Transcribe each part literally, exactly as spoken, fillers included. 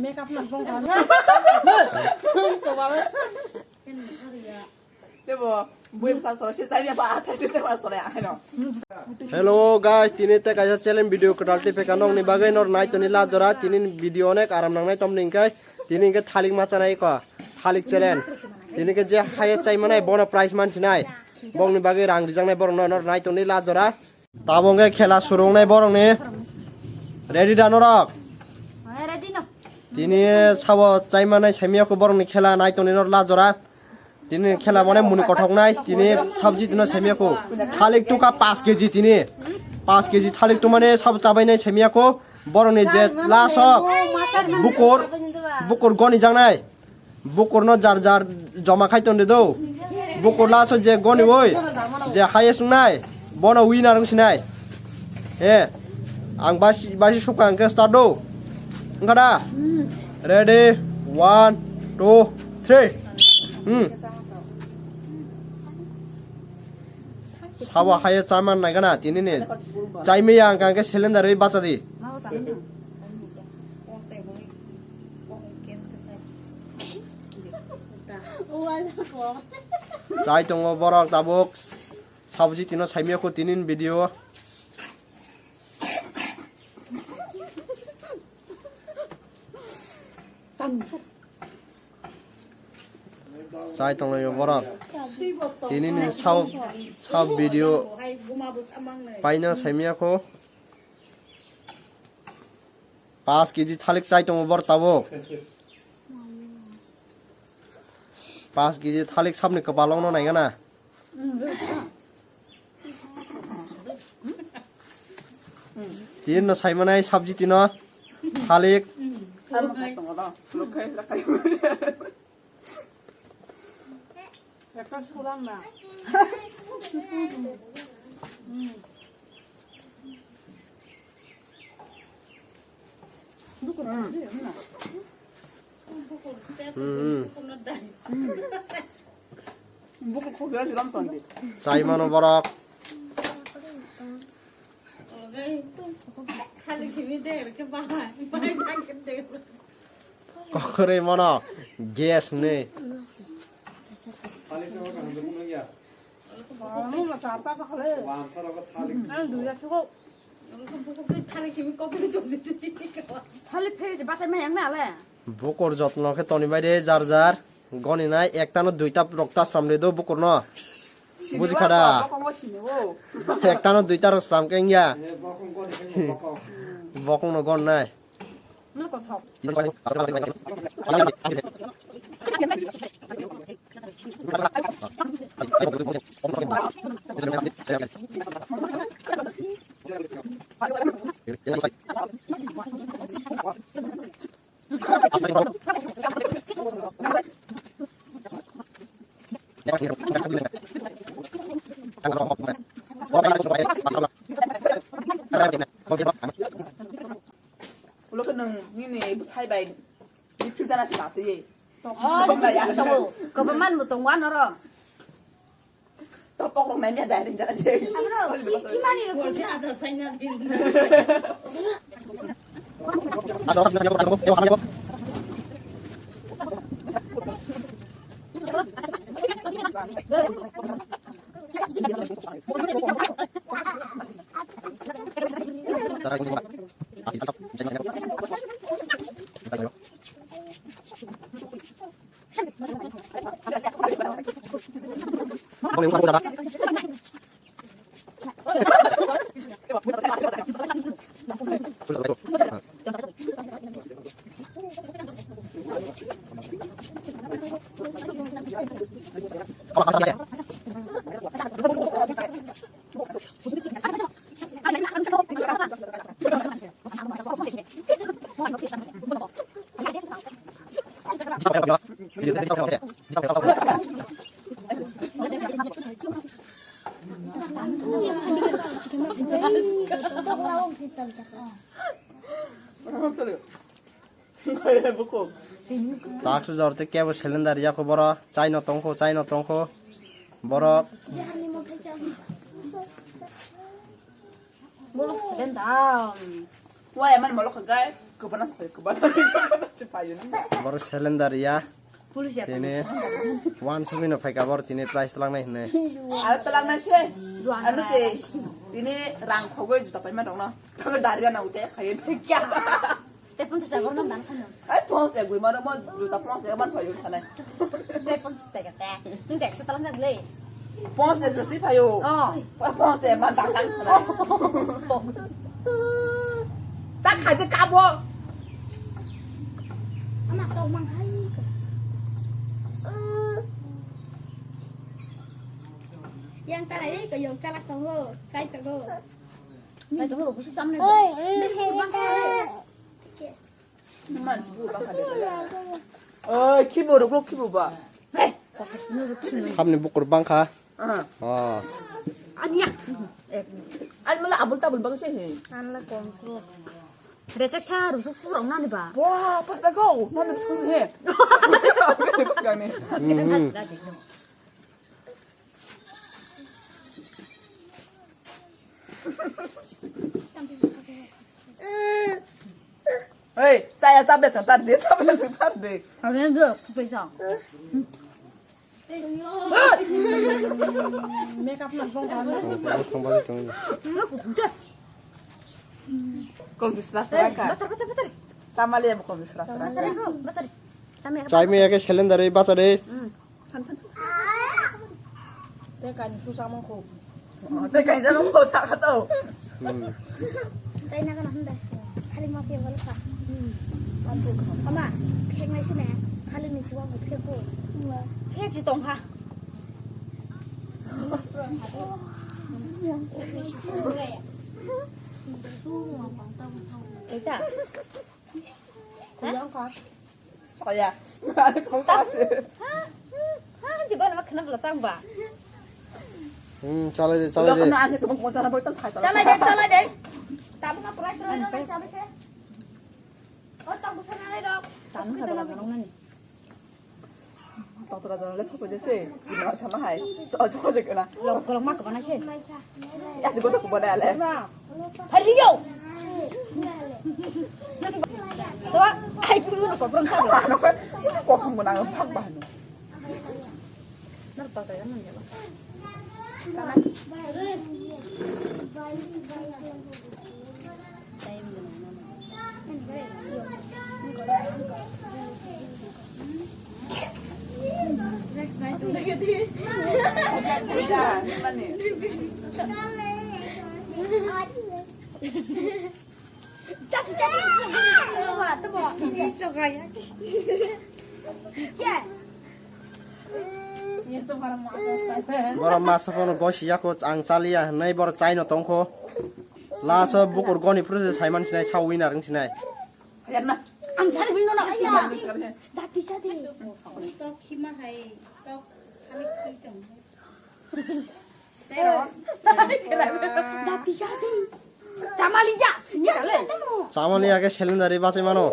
Makeup na bong ka. Tebo bui bwsa soro se jai ba athai te se ba soro ya haino. Hello guys, tini te kaisa challenge video kwtal twi phekha nokni bagwi nor nai toni la jora tini video onek aram nangnai tomni hwnkhe tini hwnkhe thalik ma chanai ko thalik challenge tini hwnkhe je highest chai manai bono prize man sinai bongni bagwi rang rijaknai borok no nor nai toni la jora. Tabuk hwnkhe khela suru wngnai borokni. Ready da norok? Hai, ready no. Tini sabo chaimanai saimiyako borokni khela nai tongni nor la jora. Tini khela mane muni kothoknai, tini sabji tino saimiyako. Thalik tuka paanch K G tini. Paanch K G thalik tumane sabo chabainai saimiyako. Borokni je last o bukur, bukur goni jaknai. Bukurno jar jar joma khai tonde do. Bukur last o je goni oi, je highest wngnai, bono winner wng sinai. He, ang basi, basi sukha hwnkhe start do. Wngkha da? Ready? One, two, three. Hmm. Sabo highest chaman naigana tini ni. Chaimaya ang khe cylinder oi bacha di. Chai tongo borok tabuk. Sabji tino saimiyako tinin video. Chai tonglaio borok. Tini ni sao, sao video paina saimiyako. Paanch K G thalik chai tongo bor tabuk. Paanch K G thalik sabni kwpalokno naigana. Tino saimanai sabji tino thalik. Hmm. Buku khogya jiram tondi. Chai mano borok. Khali simi de ke ba, ba ke de. Kokore mano gas ne. Khali se wa kan de buno ya. Mo ma ta ta khale. Wan sa ro khali. Ang duya sego. Thali phege se bachai ma yang na le. Bukur jotno khe toni bai de jar jar. Goni nai ekta no duita rok ta sram de do bukur no. Buji khada. Ekta no duita rok sram khe ya. Bokong no gon nai. Ulo khe nwng nini bwsai bai refuse jana se latwi. Oh, tongo. Kwbangma bo tongo anoro. Tok tok rok nai mia dai ring jana se. Abro, ki, ki mani rok. Taksu jor tei kebo cylinder yako boro, chaino tongkho, chaino tongkho, borok. Bolo salen dam. Wai, aman molo khagai, kubana sapai, kubana, kubana sapai, yun. Boro salen dar ya. Police ya, tini police. Wan sumi no phaika bor tini price lang nai hne. Ar talang nai se. Duan. Anu se. Tini rang khogoi juta pai ma dong no. Khogoi dar ya na ute khai. Kya? Te ponchas taka borok nang sano. Ai, ponchas taka gwi mano, mo juta ponchas taka man phaio sanai. Te ponchas taka se. Nwng te ekso talang jak le. Ponchas taka juta phaio. Oh. Ponchas taka man dang dang sanai. Ta khai de kabo. Ama tok mang hai. Yang tarai ko yang chalak tongo, chai tongo. Nai tongo, kusu chamne. Oi, oi, oi. Oi, khibo rok, rok khibo ba. Samni bukur bangkha. Aha. Oh. Anya. Al mala abul tabul baga se he. Anla kom su. Recek sa rusuk su rong nani ba. Wah, pat bago. Nani biskut he. Gani. Mhm. Hei, chaya cha besang tar de, cha besang tar de. Kami yang dulu, aku pegang. Makeup na song kami. Oh, kamu tambah itu. Lu kutung je. Kau di sera-sera kan? Batar, batar, batar. Sama lihat kau di sera-sera kan? Batar, batar. Chai me ya ke cylinder bacha de. Hmm. Tei kainwi su samung kho. Tei kainwi samung kho sakha to. Hmm. Tei na kana hwnda. Khali ma se bol kha. Ama, phek nai sine. Khali ni chuwa bo phek bo. Phek ji tong kha. Eta. Kuyang kha. Soya. Kong kha se. Ha? Ha? Jibon ma khna bla sang ba. Hmm, chalai de, chalai de. Udah kena aja kebun kebun sana boy tas khai. Chalai de, chalai de. Tabuk na prai prai na sabe ke. Oh, tabuk sana dok. Tabuk na prai nani. Doctor aja le sopo de se. Ino sama hai. To sopo de kena. Lok kolok ma kebana se. Ya, si bodoh kubo dale. Haliyo. To, ai, pun mo ko bron sa. Ano ko, kosong mo nang phak ba no. Nar pa ka man jalo. Borok masa phano gosi yako ang chaliya hinwi borok chaino tongkho. Laso bukur goni phuru se saiman sinai sa winner wng sinai. Ang sari bini nono. Aya. Dati sadi. Tok khima hai, tok khani khi tong. Tero. Dati sadi. Chamaliya. Chamaliya ke cylinder ri bachai mano.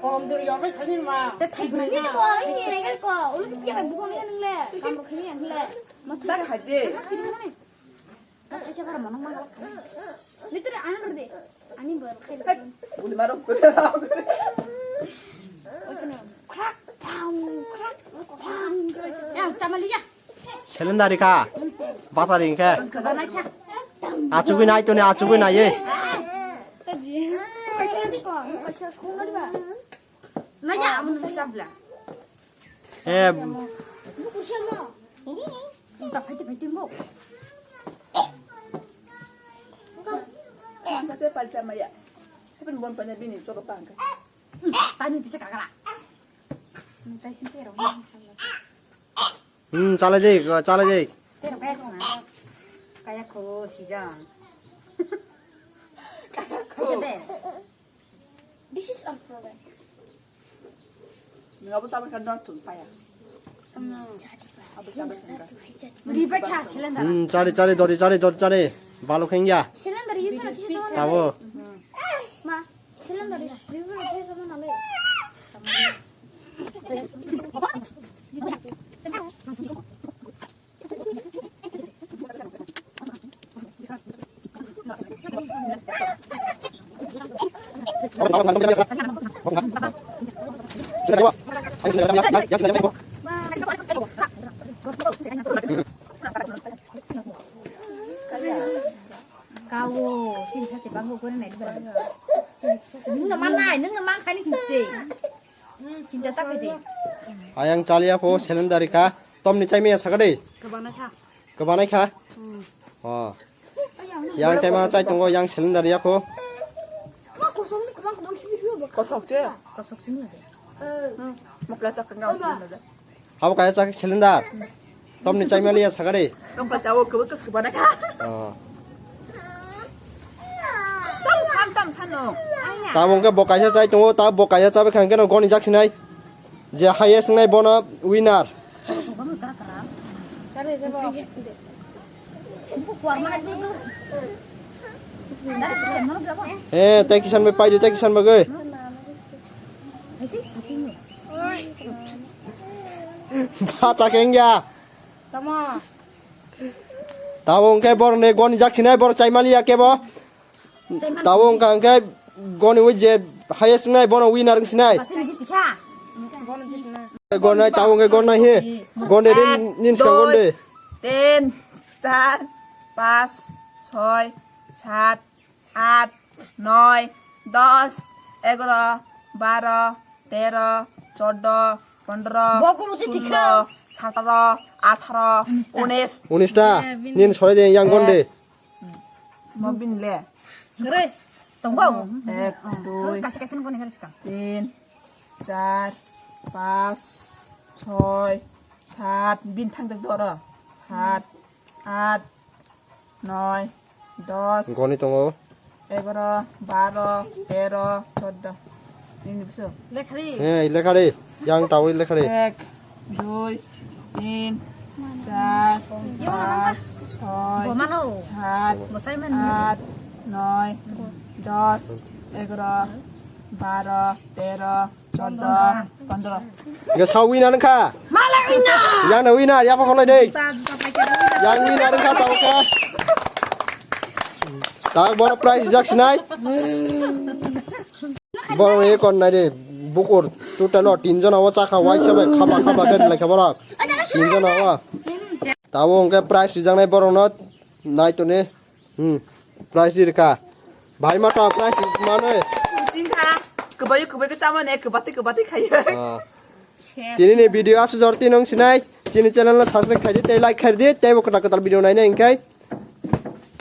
Kom jor yo khani ma. Te thai bini ni bo ni re ko. Ulu ya bukan ni le. Kam khani le. Dak hade. Kaisa bara mono ma. Litre ano de. Ani bar khai. Uli maro. Oke no. Krak pam krak pam. Ya chamaliya. Cylinder ri kha. Bata ri kha. Kabana kha. Achugwi nai to ne achugwi nai ye. Taji. Kaisa ko. Kaisa ko ngari ba. Na ya amun sabla. Eh. Buku siamo. Ini ni. Buka phaiti phaiti mo. Mangsa se palcha maya. Hepen bon panya bini cholo tangka. Tani tise kakala. Tai sin tero. Hmm, chalai de, chalai de. Tero kaya ko na. Kaya ko sijang. Kaya ko. Kaya de. This is our problem. Nungabo sabun kan dong chun paya. Abo sabun kan. Riba kya cylinder. Hmm, chari, chari, dori, chari, dori, chari. Balu khengya. Cylinder riba na chisi to. Tabo. Ma, cylinder riba na chisi to na le. Kawo, sini sachi bangko kore nai diba. Nungno man nai, nungno man khani kise. Sinta ta kede. Ayang chaliya pho selendari kha. Tomni chai maya sakade. Kebana kha. Kebana kha. Hmm. Oh. Yang tema chai tongo, yang selendari ya pho. Kosok je. Kosok sini. Hmm. Mokla chakang. Habo kaya chak selendar. Tomni chai maliya sakade. Tongkha chawo kebo kos kebana kha. Oh. Tam san, tam san no. Tabung ke bo kaisa chai tongo, ta bo kaisa chabe khang keno goni jak sinai. Je highest nai bono winner. Eh, tei kisan bai paidi, tei kisan bagwi. Bacha kengya. Tamo. Tabo hwnkhe borok ni goni jak sinai, borok chaimaliya kebo. Tabo hwnkha hwnkhe goni wi je highest wngnai bono winner wng sinai. Gonai tabo hwnkhe gonai he. Gonde de nin ska gonde. Tin, char, pas, choi, sat, at, noi, dos, egaro, baro, tero, choddo, pondro, Bogo uji sullo, thikra. Sataro, atharo, unis ta. Unis ta. Eh, bini. Nin sore de yang gonde. Mo bin le. Re, tonggo. Ek, dui, Kaisa kaisa nang koni kari skang. Tin, char, pas, choi, sat, bin thang jak doro. Sat, at, noi, dos, goni tongo. Egaro, baro, tero, choddo. Nini biso. Lekhari. He, lekhari. Yang tawi lekhari. Ek, dui, tin, char, pas, choi, sat, at, noi, dos, egaro, baro, tero, choddo, pondro. Hingke sa winner wngkha. Malai winner. Yang na winner, yapa kholai dei. Juta, juta paikar. Yang winner wngkha tabo khe. Tak bono prize jak sinai. Borok ni kon nai de. Bukur total o tin jona o chakha waisa bai khaba khaba khe lai kha borok. Tin jona o. Tabo hingke prize rijak nai borok no nai toni. Hmm. Prize rikha. Bhai mata prize manoi. Jingkha. Kwbai kwbai khe chamani kwbati kwbati khayo. Ah. Tini ni video asuk jor tinong sinai. Chini channel no subscribe khaidi tei like khaidi tei bo kwtal kwtal video nainai hingkai.